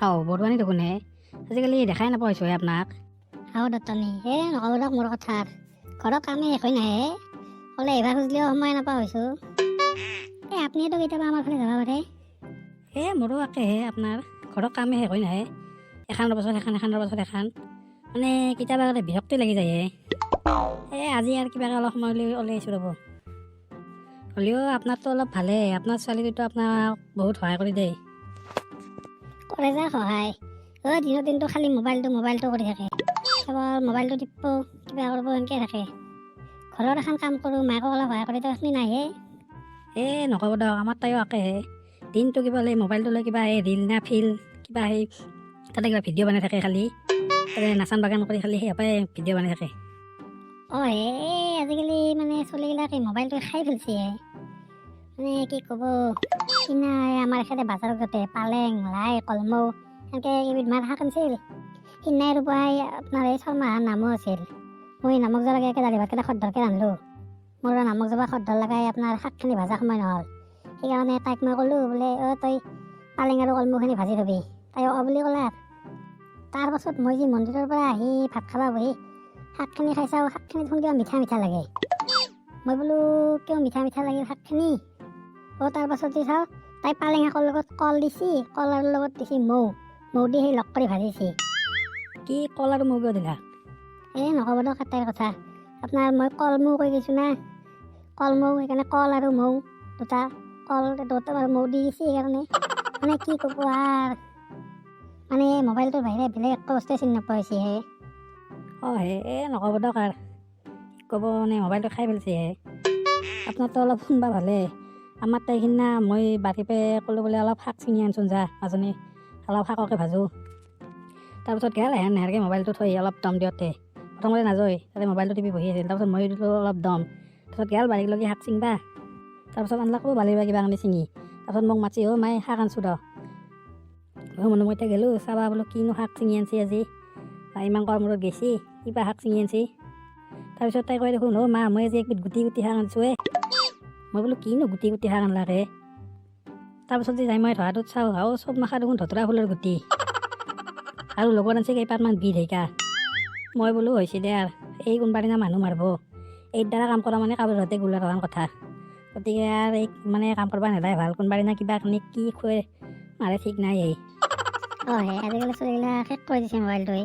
আও বৰুৱানী দেখোন হে, আজিকালি দেখাই নোপোৱা হৈছোঁ হে আপোনাক। আও দত্তনী, এই নক'ব দিয়ক মোৰ কথা। ঘৰৰ কামেই শেষ হৈ নাহে। ওলাই আহিব খুজিলেও সময় নাপা হৈছোঁ। এই আপুনিতো কেতিয়াবা আমাৰ ফালে যাব পাৰে। এ মোৰো একেহে, আপোনাৰ ঘৰৰ কামেই শেষ হৈ নাহে। এখানৰ পাছত এখন, এখানৰ পাছত এখন, মানে কেতিয়াবা বিৰক্তি লাগি যায় হে। এই আজি আৰু কিবাকৈ অলপ সময় উলিয়াই আহিছোঁ ৰ'ব। হ'লেও আপোনাৰতো অলপ ভালেই, আপোনাৰ ছোৱালীটোতো আপোনাক বহুত সহায় কৰি দিয়ে। কৰে যা সহায়। অ' দিনৰ দিনটো খালি মোবাইলটো মোবাইলটো কৰি থাকে। কেৱল মোবাইলটো টিপিব, কিবা কৰিব, এনেকৈ থাকে। ঘৰৰ এখন কাম কৰোঁ, মাকো অলপ সহায় কৰি দিওঁ, সেইখিনি নাইহে। এ নক'ব দিয়ক, আমাৰ তাইও একেহে। দিনটো কিবা লৈ মোবাইলটো লৈ কিবা এই ৰিল না ফিল কিবা সেই তাতে কিবা ভিডিঅ' বনাই থাকে। খালি তাতে নাচান বাগান কৰি খালি সেই সোপাই ভিডিঅ' বনাই থাকে। অঁ হে, এই আজিকালি মানে চলিগিলাক এই মোবাইলটো খাই ফেলছে হে। মানে কি ক'ব, সিদিনা এই আমাৰ এখেতে বজাৰত যাওঁতে পালেং, লাই, কলমৌ এনেকৈ কেইবিধমান শাক আনিছিল। সিদিনাই আৰু পুৱাই আপোনাৰ এই শৰ্মাহাৰ নামো আছিল। মই নামক যোৱাৰ আগে আগে দালি ভাতকেইটা খৰধৰকৈ ৰান্ধিলোঁ। মোৰ আৰু নামক যাব খৰধৰ লগাই আপোনাৰ শাকখিনি ভাজা সময় নহ'ল। সেইকাৰণে তাইক মই ক'লোঁ বোলে, অ' তই পালেং আৰু কলমৌখিনি ভাজি থবি। তাই অ' বুলি ক'লে। তাৰপাছত মই যি মন্দিৰৰ পৰা আহি ভাত খাব বহি শাকখিনি খাই চাওঁ, শাকখিনি দেখোন কিবা মিঠা মিঠা লাগে। মই বোলো, কিয় মিঠা মিঠা লাগিল শাকখিনি? অ' তাৰপাছত যি চাওঁ, তাই পালেং শাকৰ লগত কল দিছি, কলৰ লগত দিছি মৌ, মৌ দি সেই লগ কৰি ভাজিছি। কি, কল আৰু মৌ কিয় দিলা? এই নক'ব দিয়ক তাইৰ কথা। আপোনাৰ মই কলমৌ কৈ গৈছোঁ না, কলমৌ, সেইকাৰণে কল আৰু মৌ দুটা, কল দুটা আৰু মৌ দি দিছি। সেইকাৰণে মানে কি ক'ব আৰু, মানে মোবাইলটোৰ বাহিৰে বেলেগ একো বস্তুৱে চিনি নোপোৱা হৈছে হে। অঁ হে, এই নক'ব দিয়ক আৰু, কি ক'ব, মানে মোবাইলটো খাই পেলাইছে হে। আপোনাৰতো অলপ শুনবা ভালেই। আমাৰ তাই সিদিনা মই বাৰীৰ পৰা ক'লোঁ বোলে, অলপ শাক ছিঙি আনচোন যা মাজনী, অলপ শাককে ভাজোঁ। তাৰপিছত গেল এহেন নেহেৰকৈ মোবাইলটো থৈ অলপ দম দিওঁতে। প্ৰথমতে নাযায়, তাতে মোবাইলটো টিপি বহি আছিল। তাৰপিছত মই দিলোঁ অলপ দম, তাৰপিছত গেল বাৰীক লগি শাক ছিঙবা। তাৰপিছত আনলাক বাৰীৰ পৰা কিবা কানি ছিঙি। তাৰপিছত মোক মাতছি, অ' মাই, শাক আনছোঁ ৰ। মই মনে মই এতিয়া গ'লোঁ চাবা, বোলো কিনো শাক ছিঙি আনছি আজি, ইমান কৰ মূৰত গেছি, কিবা শাক ছিঙি আনছি। তাৰপিছত তাই কয় দেখোন, অ' মা, মই আজি একবিধ গুটি গুটি শাক আনছোঁ এ। মই বোলো, কিনো গুটি গুটি শাক আনলাক হে? তাৰপিছত যে যাই মই ধৰাটোত চাওঁ, হাও, চব মাখা দেখোন ধতৰা ফুলৰ গুটি আৰু লগত আনছে কেইপাতমান বি ঢেকা। মই বোলো, হৈছে দে আৰু, এই কোনোবা দিনা মানুহ মাৰিব। এইৰ দ্বাৰা কাম কৰা মানে কাৰোবাৰ গোলা থকা কথা। গতিকে আৰু এই মানে কাম কৰিব নেদাই ভাল। কোনোবা দিনা কিবা কানি কি খুৱাই মাৰে ঠিক নাই এই। অঁ হে, আজিকালি চলিগিলা শেষ কৰি দিছে মোবাইলটোৱে।